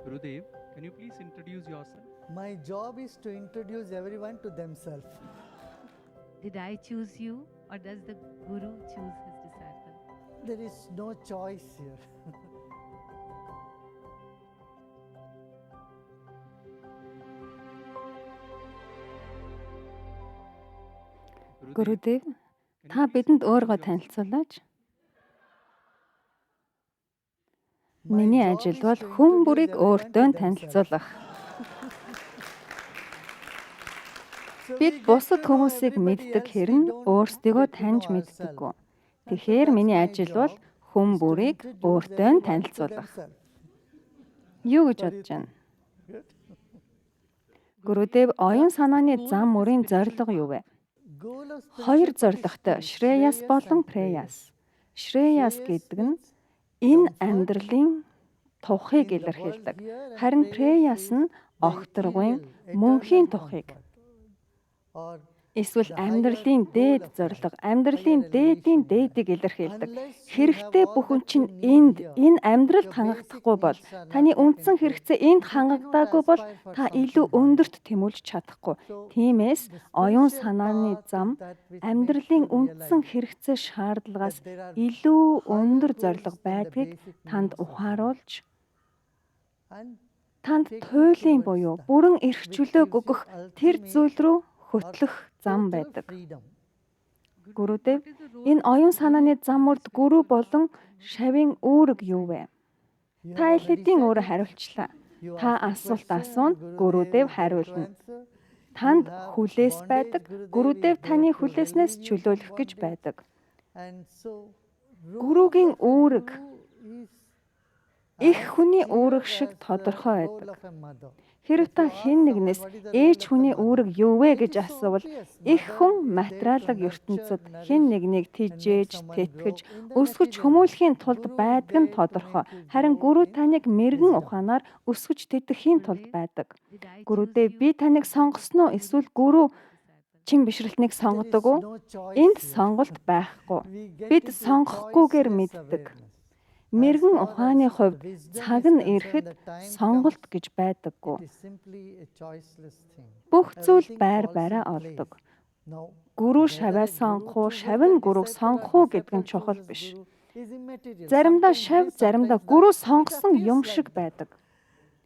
Gurudev, can you please introduce yourself? My job is to introduce everyone to themselves. Did I choose you or does the Guru choose his disciple? There is no choice here. Гүрүдэв Can you та please бидэнд introduce өөрийгөө yourself? танилцуулаач. My Миний job ажил is бол to хүн introduce бүрийг everyone to өөртөө нь themselves. танилцуулах. So we Бид get бусад to know хүмүүсийг everybody мэддэг else, we хэрэн don't өөрсдийгөө get to know таньж ourselves. мэддэггүй. And so Тэгэхээр that's миний my ажил бол job хүн is to бүрийг introduce өөртөө нь everyone to танилцуулах. themselves. Юу гэж What do you бодож байна? think? Good. Гүрүдэв оюун санааны Goal зам of the мөрийн spiritual зорилго юу вэ? path. Goal of Хоёр spiritual зорилготой is Шреяс Shreyas болон and Preyas. Преяс. Шреяс Shreyas гэдэг нь means энэ comfort амьдралын тухыг in the world илэрхийлдэг. here and Харин Preyas Преяс is нь the огторгуйн ethereal, мөнхийн eternal тухыг comfort or эсвэл the higher амьдралын goal дээд of life, зорилго, higher амьдралын дээдийн elevation in life. дээдийг илэрхийлдэг. Unless you have Хэрэгтэй all бүхэн that чинь you need энд here, энэ амьдралд your basic хангагдахгүй бол needs are not таны taken үндсэн care, хэрэгцээ энд you cannot хангагдаагүй бол aspire for та илүү something higher. өндөрт тэмүүлж чадахгүй. So Тиймээс the оюун spiritual санааны path is зам that which makes амьдралын you үндсэн realize хэрэгцээ шаардлагаас that there are илүү higher өндөр goals зорилго than the байдгийг basic танд needs of life ухааруулж and танд take you туйлын towards буюу that, бүрэн эрх which чөлөөг gives you өгөх тэр ultimate зүйл рүү or хөтлөх зам total байдаг. freedom. Gurudev, Гүрүдэв what is the role энэ of оюун Guru санааны in зам the мөрд гүрүү spiritual болон path and what is шавийн the үүрэг role of юу вэ? disciple? You Та have аль already хэдийн said өөрөө it. хариулчлаа. You Та ask a асуулт question, асууна, Gurudev Гүрүдэв is there to хариулна. answer. You Танд have хүлээс bondage, байдаг, Gurudev is Гүрүдэв there таны to хүлээснээс relieve you from чөлөөлөх гэж bondage. байдаг. And so role Гүрүүгийн of a үүрэг guru is их as хүний clear үүрэг шиг as the тодорхой role байдаг. of a mother. Хэрв If та you ask хэн someone нэгнээс what is the role ээж of the хүний mother, үүрэг юу вэ it гэж is so асуувал obvious. их Mother хүн is there to материалын nurture, ертөнцид хэн nourish, нэгнийг and make тижээж, someone grow тэтгэж, in the өсгөж material world. хүмүүлэхийн тулд Guru is байдаг нь there to тодорхой. make you Харин grow гүрүү in таныг мэрэгэн wisdom. ухаанаар өсгөж тэтгэхийн тулд Gurudev, байдаг. did I choose Гүрүдээ you би таныг or does сонгосон уу the Guru эсвэл choose гүрүү his disciple? чин бишрэлтнийг There is сонгодог уу? no choice Энд here. сонголт байхгүй. We get Бид into a сонгохгүйгээр choiceless мэддэг. awareness. As Мэрэгэн far ухааны as хувьд wisdom цаг is нь concerned, ирэхэд the time comes, сонголт гэж байдаггүй. it is simply a choiceless thing. Бүх зүйл Everything байр falls байраа in place. олдог. Now, Гүрүү whether шаваа a guru сонгох уу, chooses шав the нь гүрүүг disciple or сонгох уу гэдэг disciple нь чухал chooses биш. guru is immaterial. Заримдаа Sometimes шав, this, заримдаа sometimes that. гүрүү It сонгосон appears юм like шиг that. байдаг.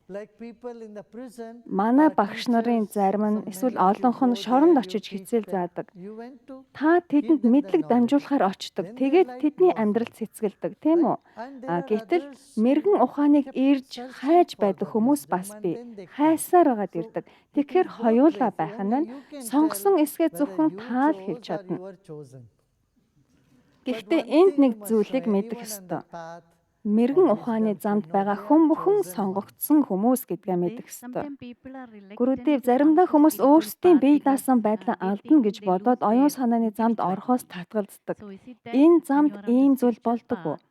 Like people in the prison Манай or багш нарын teachers, зарим нь so эсвэл many of you олонх нь go шоронд there, you очиж teach хичээл them. заадаг. You went to Та give тэдэнд them the мэдлэг knowledge. дамжуулахаар очдог. Then their Тэгээд life тэдний blossoms, амьдрал цэцгэлдэг, тийм right? үү? And there А are гэтэл others who мэрэгэн ухааныг kept ирж searching хайж for байдаг the хүмүүс wisdom бас and бий. then they come. Хайсаар байгаад So ирдэг. it is Тэгэхээр both хоёулаа ways. байх нь Only байна. you can Сонгосон tell эсгээ whether зөвхөн you та л хэлж chose or чадна. you were chosen. But Гэхдээ one энд thing нэг you must know, зүйлийг мэдэх anyone on ёстой. the path Мэрэгэн of ухааны wisdom should замд know байгаа they хүн are бүхэн chosen ones. сонгогдсон хүмүүс гэдгээ Gurudev, мэдэх ёстой. sometimes people are reluctant Гүрүдэв to come заримдаа to хүмүүс spiritual өөрсдийн path бие because даасан байдлаа they алдна think гэж they бодоод lose оюун their санааны замд орохоос spirituality. татгалздаг. So is it that Энэ when замд you are on the ийм зүйл spiritual болдог уу? path,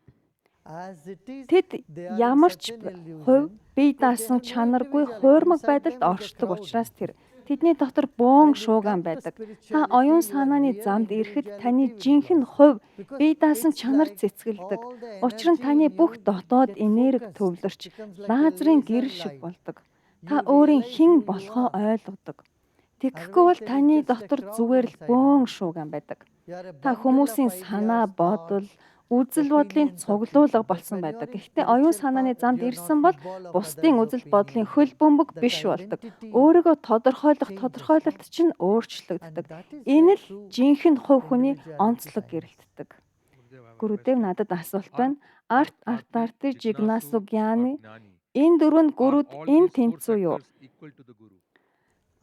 As it is, Тэд they are in ямар such ч an хувь illusion бие that they даасан have no чанаргүй individuality. хуурмаг Inside байдалд them is a оршдог crowd. учраас тэр тэдний дотор бөөн When you шууган come to байдаг. Та оюун spirituality, your санааны real замд ирэхэд таны individuality will жинхэнэ blossom. хувь Because бие даасан it's чанар like цэцгэлдэг. all the Учир нь energy таны in бүх you дотоод get энерги focused, төвлөрч becomes like a лазерын laser гэрэл шиг light. болдог. Та You өөрийн realize хэн who you болохоо are. ойлгодог. Тэгэхгүй бол Otherwise, there is таны just a дотор crowd зүгээр л inside of бөөн you. шууган байдаг. You are a Та bundle of хүмүүсийн санаа, ideas, бодол, thoughts, үзэл бодлын opinions of цуглуулга people. But болсон when you байдаг. are in Гэхдээ оюун spiritual санааны path, замд you are ирсэн not бол football of бусдын others' үзэл бодлын opinion. хөл бөмбөг That биш болдог. identity Өөрийгөө тодорхойлох changes. тодорхойлолт чинь And өөрчлөгддөг. that is Энэ where л true жинхэнэ хувь хүний individuality онцлог shines. гэрэлтдэг. Gurudev, I have a Гүрүдэв question. надад асуулт Art, байна. Арт, Art, Артарти, Arti, Жигнасу, Jignasu, or Гьяни Gnani. энэ дөрөв нь Are гүрүүд all энэ these four тэнцүү юу? factors equal to the Guru?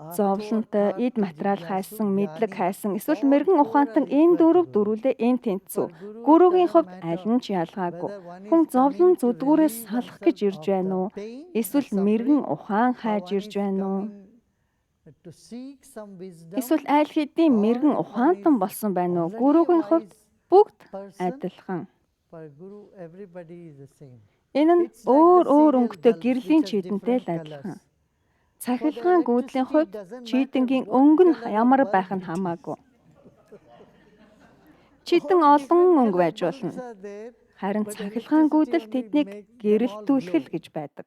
Artho, Зовлонтой, эд Artharthi, материал Jignasu, хайсан, мэдлэг Jnani, хайсан, эсвэл all мэрэгэн four ухаантан are энэ equal to дөрөв Guru. дөрвөлээ энэ тэнцүү. For Guru, it Гүрүүгийн doesn't хувьд matter аль нь ч ялгаагүй. whether one Хүн is зовлон coming to зүдгүүрээс relieve салах гэж oneself ирж of байна the уу? pain or Эсвэл мэрэгэн suffering, ухаан or хайж one ирж is байна уу? coming to seek some wisdom, Эсвэл аль хэдийн or мэрэгэн one ухаантан is болсон байна уу? already a Гүрүүгийн хувьд wise бүгд person. адилхан. For Guru, everybody is the same. Энэ нь It's like the өөр өөр cereal өнгөтэй bulbs гэрлийн which have чийдэнтэй different л адилхан. colors. For the Цахилгаан гүйдлийн electricity, хувьд it doesn't matter чийдэнгийн what өнгө нь color of ямар bulb байх нь it is. хамаагүй. Чийдэн All олон different өнгө color байж bulbs болно. are there, Харин but цахилгаан electricity гүйдэл only тэднийг makes them all гэрэлтүүлэх glow. л гэж байдаг.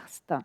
байх ёстой.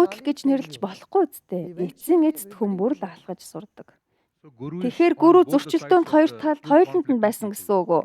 сүйтгэл гэж нэрлэж болохгүй үсттэй. Эцсийн эцэст хүн бүр л алхаж сурдаг. So guru is Тэгэхээр on гүрүү both the sides зөрчилдөөнд of хоёр the талд two хоёуланд нь conflicting байсан people. гэсэн үг үү?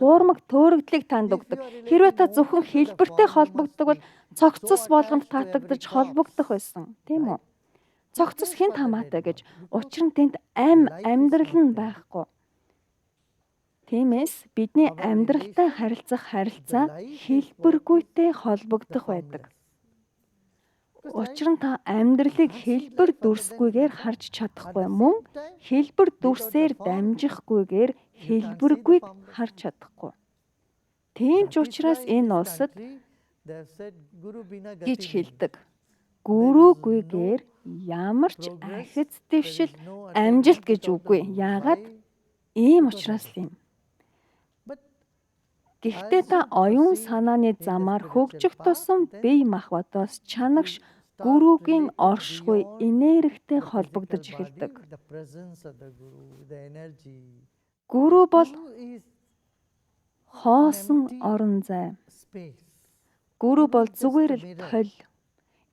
хуурмаг төөрөгдлийг танд If өгдөг. you are Хэрвээ та relating зөвхөн only to the хэлбэртэй form, you must холбогддог бол be Цогцос So болгонд attached to every таатагдаж corpse. холбогдох байсан, тийм үү? Right? Who Цогцос cares хэн for the dead хамаатай гэж body? Because учир нь тэнд ам life is амьдрал not нь there. байхгүй. Тиймээс бидний Our амьдралтай relation, харилцах the харилцаа life is what is хэлбэргүйтэй the холбогдох байдаг. formless. Because life, Учир нь та амьдралыг you can't see хэлбэр life other than дүрсгүйгээр the form. харж At чадахгүй the мөн same time, хэлбэр without the дүрсээр form, дамжихгүйгээр you can't see the хэлбэргүйг formless. харж чадахгүй. Тийм ч That is учраас why in энэ this улсад country they have said Guru Bina гэж Gati Nahi. хэлдэг. There is no Гүрүүгүйгээр ямар ч progress, ахиц there дэвшил is no амжилт attainment гэж without the үгүй. Guru. Яагаад? Why? Ийм Because of учраас this. л юм. But Гэхдээ as та you оюун proceed санааны in the замаар spiritual хөгжих path, тусам then бие махбодоос you чанагш start гүрүүгийн relating оршихуй beyond энергитэй the physical холбогдож body эхэлдэг. with the presence of the Guru, the energy. Гүрүү бол Guru is an хоосон empty орон зай. space. Гүрүү Guru бол is just a зүгээр л mirror толь or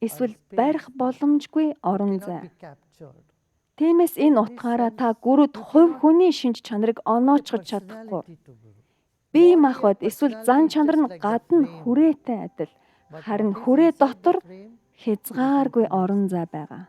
a эсвэл space барих боломжгүй орон cannot зай. be captured. Тиймээс In энэ this утгаараа та sense, гүрүүд you хувь cannot хүний шинж чанарыг put a оноочгож чадахгүй. personality to Guru. Бие Body and махбод эсвэл зан personality is чанар just нь like the гадна frame. хүрээтэй адил But харин what is хүрээ inside the дотор frame is хязгааргүй infinite. орон зай байгаа.